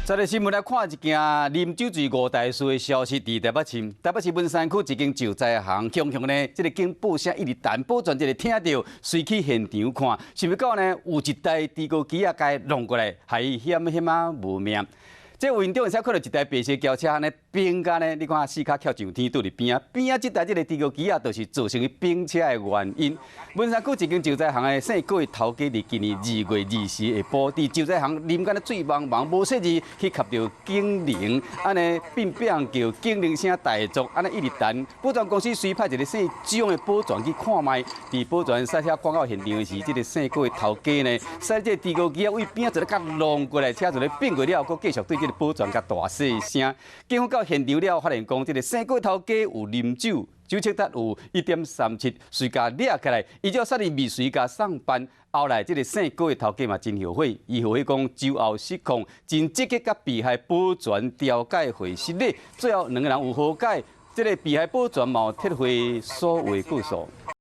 再來新聞來看一件啉酒醉誤代事的消息，佇台北市，台北市文山區一間石材行，強強呢，這個警報聲一直彈，保全這個聽著，隨去現場看，想欲到呢有一台豬哥機仔共弄過來，害伊險險仔無命。這畫面中會使看到一台白色轎車按呢反共呢，你看四跤翹上天拄佇邊仔，邊仔這台這個豬哥機仔，就是造成伊反車的原因。文山區一間石材行的姓郭的頭家，佇今年2月20下晡，佇石材行啉甲咧醉茫茫，無細膩去磕著警鈴，按呢變變叫警鈴聲大作，按呢一直彈。保全公司隨派一個姓張的保全去看覓，佇保全駛車趕到現場時，這個姓郭的頭家呢，駛這個豬哥機仔對邊仔一个共弄過來，車就咧反過了後，閣繼續對這個保全共大細聲。警方到現場了，發現講這個姓郭頭家有啉酒，酒測值有1.37，隨共掠起來，依照殺人未遂共送辦。後來這個姓郭的頭家嘛真後悔，伊後悔講酒後失控，真積極佮被害保全調解會失禮，最後兩個人有和解，這個被害保全嘛撤回所有過訴。